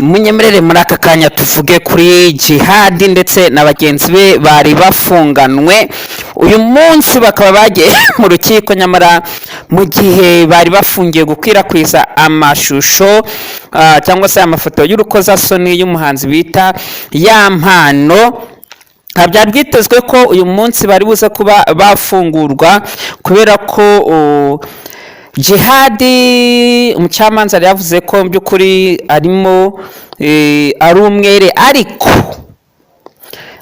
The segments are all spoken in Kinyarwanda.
Munyemerere muri aka kanya tuvuge kuri Jihadi ndetse na bagenzi be bari bafunganwe. Uyu munsi bakaba bagiye mu rukiko, nyamara mu gihe bari bafungiye gukwirakwiza amashusho cyangwa se amafoto y'urukozasoni y'umuhanzi bita Yampano. Byari byitezwe ko uyu munsi bari buze kuba bafungurwa, kubera ko Jihadi umucamanza yari yavuze ko mu by'ukuri arimo ari umwere, ariko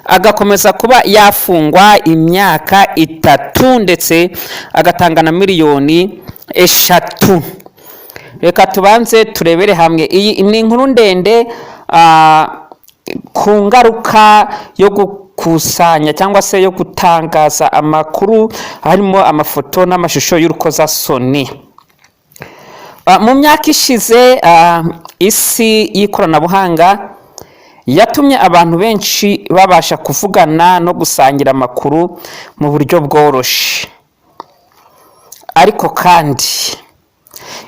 agakomeza kuba yafungwa imyaka 3 ndetse agatanga na miliyoni 3. Reka tubanze turebere hamwe, iyi ni inkuru ndende ku ngaruka yo gukusanya cyangwa se yo gutangaza amakuru harimo amafoto n'amashusho y'urukozasoni. Mu myaka ishize, isi y'ikoranabuhanga yatumye abantu benshi babasha kuvugana no gusangira amakuru mu buryo bworoshye. Ariko kandi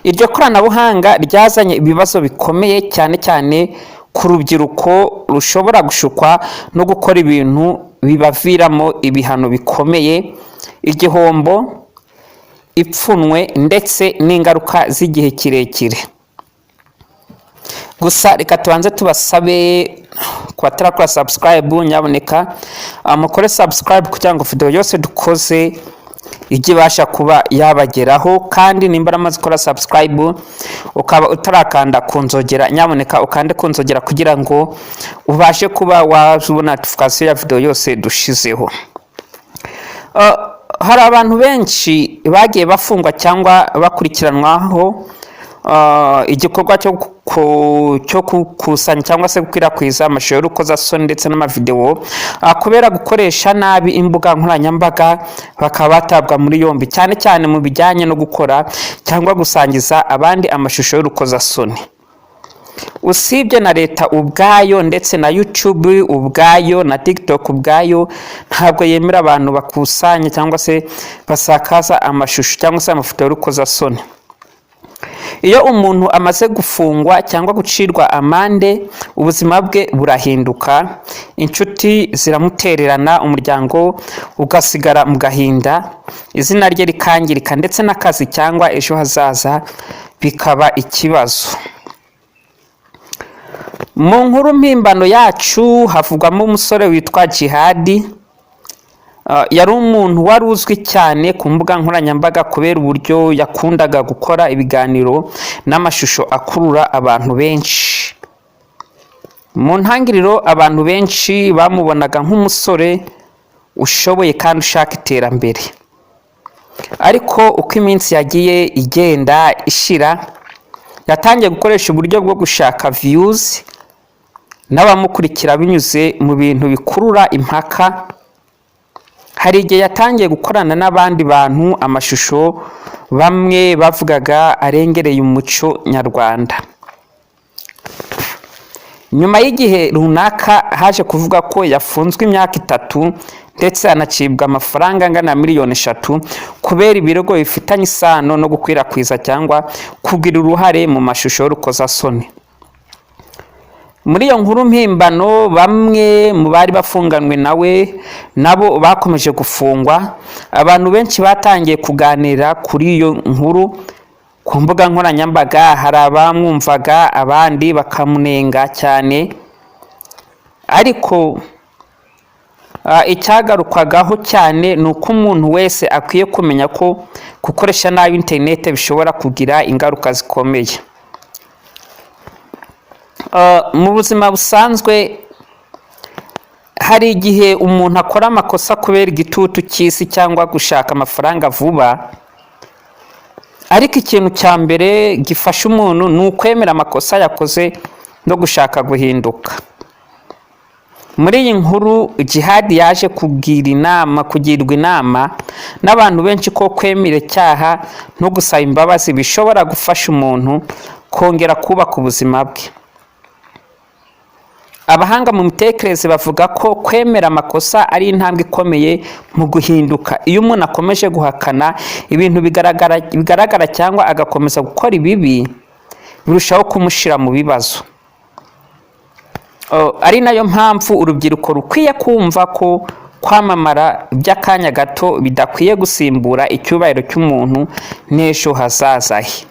iryo koranabuhanga ryazanye ibibazo bikomeye, cyane cyane ku rubyiruko rushobora gushukwa no gukora ibintu bibaviramo ibihano bikomeye, igihombo, ipfunwe ndetse n'ingaruka z'igihe kirekire. Gusa reka tubanze tubasabe, ku batarakora subscribe, nyaboneka mukore subscribe kugira ngo video yose dukoze ijye ibasha kuba yabageraho. Kandi nimba aramaze gukora subscribe ukaba utarakanda ku nzogera, nyaboneka ukande ku nzogera kugira ngo ubashe kuba wabona notification ya video yose dushizeho. Hari abantu benshi bagiye bafungwa cyangwa bakurikiranwaho igikorwa cyo gukusanya cyangwa se gukwirakwiza amashusho y'urukozasoni ndetse n'amavidewo kubera gukoresha nabi imbuga nkoranyambaga, bakaba batabwa muri yombi, cyane cyane mu bijyanye no gukora cyangwa gusangiza abandi amashusho y'urukozasoni. Usibye na leta ubwayo ndetse na YouTube ubwayo na TikTok ubwayo, ntabwo yemera abantu bakusanya cyangwa se basakaza amashusho cyangwa se amafoto y'urukozasoni. Iyo umuntu amaze gufungwa cyangwa gucirwa amande, ubuzima bwe burahinduka, inshuti ziramutererana, umuryango ugasigara mu gahinda, izina rye rikangirika, ndetse n'akazi cyangwa ejo hazaza bikaba ikibazo. Mu nkuru mpimbano yacu havugwamo umusore witwa Jihadi. Yari umuntu wari uzwi cyane ku mbuga nkoranyambaga kubera uburyo yakundaga gukora ibiganiro n'amashusho akurura abantu benshi. Mu ntangiriro abantu benshi bamubonaga nk'umusore ushoboye kandi ushaka iterambere, ariko uko iminsi yagiye igenda ishira, yatangiye gukoresha uburyo bwo gushaka views n'abamukurikira binyuze mu bintu bikurura impaka. Hari igihe yatangiye gukorana n'abandi bantu amashusho bamwe bavugaga arengereye umuco nyarwanda. Nyuma y'igihe runaka haje kuvuga ko yafunzwe imyaka 3 ndetse anacibwa amafaranga angana na miliyoni 3 kubera ibirego bifitanye isano no gukwirakwiza cyangwa kugira uruhare mu mashusho y'urukozasoni. Muri iyo nkuru mpimbano, bamwe mu bari bafunganwe nawe nabo bakomeje gufungwa. Abantu benshi batangiye kuganira kuri iyo nkuru ku mbuga nkoranyambaga. Hari abamwumvaga, abandi bakamunenga cyane, ariko icyagarukwagaho cyane ni uko umuntu wese akwiye kumenya ko gukoresha nabi interineti bishobora kugira ingaruka zikomeye. Mu buzima busanzwe hari igihe umuntu akora amakosa kubera igitutu cy'isi cyangwa gushaka amafaranga vuba, ariko ikintu cya mbere gifasha umuntu ni ukwemera amakosa yakoze no gushaka guhinduka. Muri iyi nkuru, Jihadi yaje kugira inama kugirwa inama n'abantu benshi ko kwemera icyaha no gusaba imbabazi bishobora gufasha umuntu kongera kubaka ubuzima bwe. Abahanga mu mitekerereze bavuga ko kwemera amakosa ari intambwe ikomeye mu guhinduka. Iyo umuntu akomeje guhakana ibintu bigaragara cyangwa agakomeza gukora ibibi, birushaho kumushyira mu bibazo. Ari nayo mpamvu urubyiruko rukwiye kumva ko kwamamara by'akanya gato bidakwiye gusimbura icyubahiro cy'umuntu n'ejo hazaza he.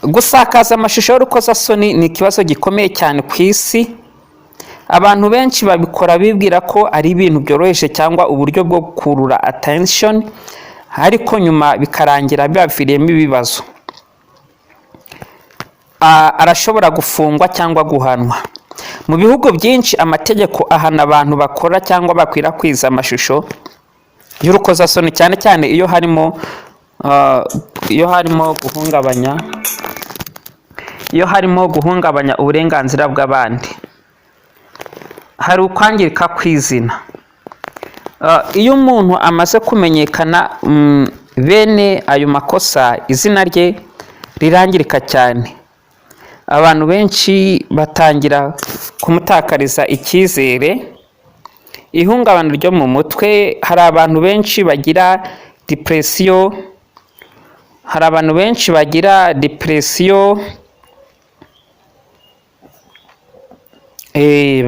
Gusakaza amashusho y'urukozasoni ni ikibazo gikomeye cyane ku isi. Abantu benshi babikora bibwira ko ari ibintu byoroheje cyangwa uburyo bwo gukurura attention, ariko nyuma bikarangira bibaviriyemo ibibazo. Arashobora gufungwa cyangwa guhanwa. Mu bihugu byinshi, amategeko ahana abantu bakora cyangwa bakwirakwiza amashusho y'urukozasoni, cyane cyane iyo harimo guhungabanya uburenganzira bw'abandi. Hari ukwangirika kw'izina. Iyo umuntu amaze kumenyekana bene ayo makosa, izina rye rirangirika cyane. Abantu benshi batangira kumutakariza icyizere. Ihungabana ryo mu mutwe: hari abantu benshi bagira depression, hari abantu benshi bagira depression,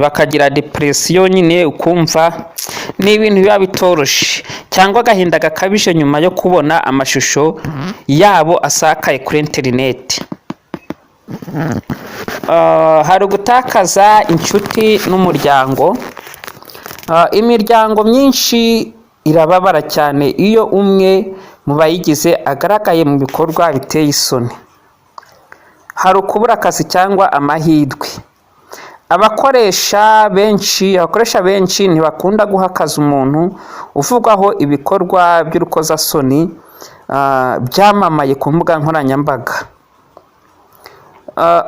bakagira depression nyine, ukumva ni ibintu biba bitoroshe, cyangwa agahinda gakabije nyuma yo kubona amashusho yabo asakaye kuri interineti. Hari ugutakaza inshuti n'umuryango. Imiryango myinshi irababara cyane iyo umwe mu bayigize agaragaye mu bikorwa biteye isoni. Hari ukubura akazi cyangwa amahirwe. Abakoresha benshi ntibakunda guha akazi umuntu uvugwaho ibikorwa by'urukozasoni byamamaye ku mbuga nkoranyambaga.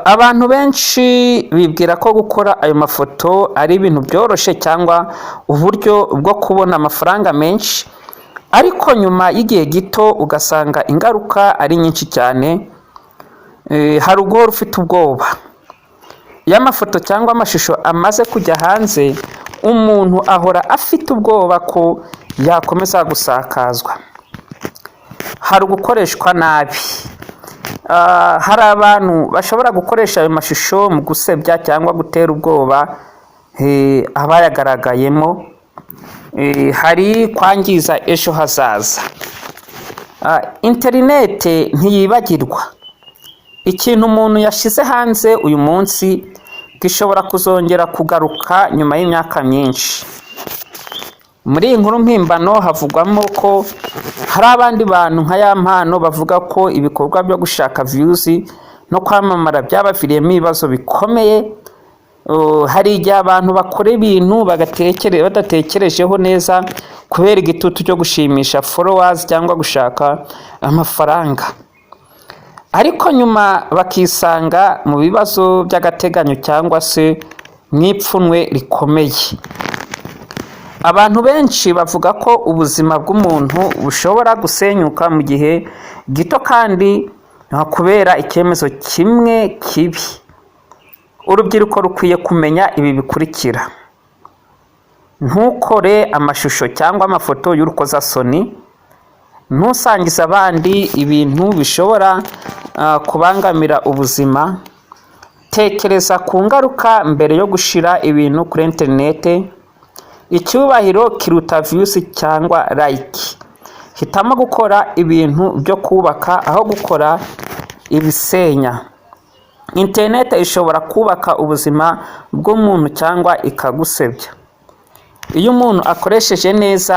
Abantu benshi bibwira ko gukora ayo mafoto ari ibintu byoroshye cyangwa uburyo bwo kubona amafaranga menshi, ariko nyuma y'igihe gito ugasanga ingaruka ari nyinshi cyane. Hari uguhora ufite ubwoba. Iyo amafoto cyangwa amashusho amaze kujya hanze, umuntu ahora afite ubwoba ko yakomeza gusakazwa. Hari ugukoreshwa nabi. Hari abantu bashobora gukoresha ayo mashusho mu gusebya cyangwa gutera ubwoba abayagaragayemo. Hari kwangiza ejo hazaza. Interinete ntiyibagirwa. Ikintu umuntu yashyize hanze uyu munsi gishobora kuzongera kugaruka nyuma y'imyaka myinshi. Muri iyi nkuru mpimbano havugwamo ko hari abandi bantu nka Yampano bavuga ko ibikorwa byo gushaka views no kwamamara byabaviriyemo ibibazo bikomeye. Hari igihe abantu bakora ibintu badatekerejeho neza kubera igitutu cyo gushimisha followers cyangwa gushaka amafaranga, ariko nyuma bakisanga mu bibazo by'agateganyo cyangwa se mu ipfunwe rikomeye. Abantu benshi bavuga ko ubuzima bw'umuntu bushobora gusenyuka mu gihe gito kandi kubera icyemezo kimwe kibi. Urubyiruko rukwiye kumenya ibi bikurikira: ntukore amashusho cyangwa amafoto y'urukozasoni, ntusangize abandi ibintu bishobora kubangamira ubuzima, tekereza ku ngaruka mbere yo gushyira ibintu kuri interinete, icyubahiro kiruta views cyangwa like, hitamo gukora ibintu byo kubaka aho gukora ibisenya. Interinete ishobora kubaka ubuzima bw'umuntu cyangwa ikagusebya. Iyo umuntu akoresheje neza,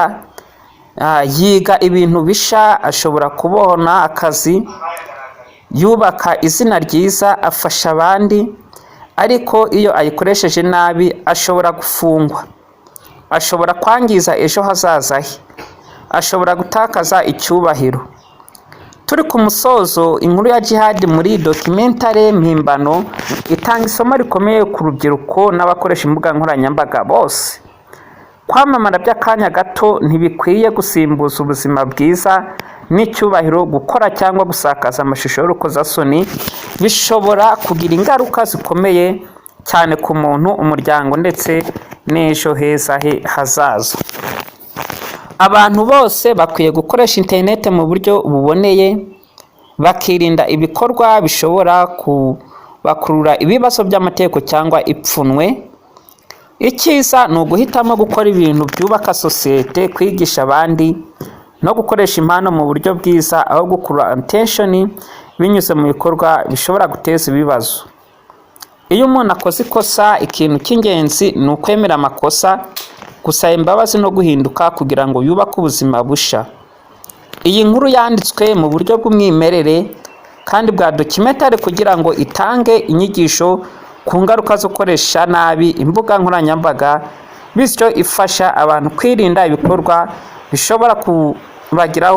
yiga ibintu bisha, ashobora kubona akazi, yubaka izina ryiza, afasha abandi. Ariko iyo ayikoresheje nabi, ashobora gufungwa, ashobora kwangiza ejo hazaza he, ashobora gutakaza icyubahiro. Turi ku musozo, inkuru ya Jihad muri documentary mpimbano itanga isomo rikomeye ku rubyiruko n'abakoresha imbuga nkoranyambaga bose. Kwamamara by'akanya gato ntibikwiye gusimbuza ubuzima bwiza n'icyubahiro. Gukora cyangwa gusakaza amashusho y'urukozasoni bishobora kugira ingaruka zikomeye cyane ku muntu, umuryango ndetse n'ejo heza he hazaza. Abantu bose bakwiye gukoresha interineti mu buryo buboneye, bakirinda ibikorwa bishobora kubangamira bakurura ibibazo by'amategeko cyangwa ipfunwe. Icyiza ni uguhitamo gukora ibintu byubaka sosiyete, kwigisha abandi no gukoresha impano mu buryo bwiza, aho gukurura attention binyuze mu bikorwa bishobora guteza ibibazo. Iyo umuntu akoze ikosa, ikintu cy'ingenzi ni ukwemera amakosa, gusaba imbabazi no guhinduka kugira ngo yubake ubuzima bushya. Iyi nkuru yanditswe mu buryo bw'umwimerere kandi bwa documentary kugira ngo itange inyigisho ku ngaruka zo gukoresha nabi imbuga nkoranyambaga, bityo ifasha abantu kwirinda ibikorwa bishobora kubagiraho.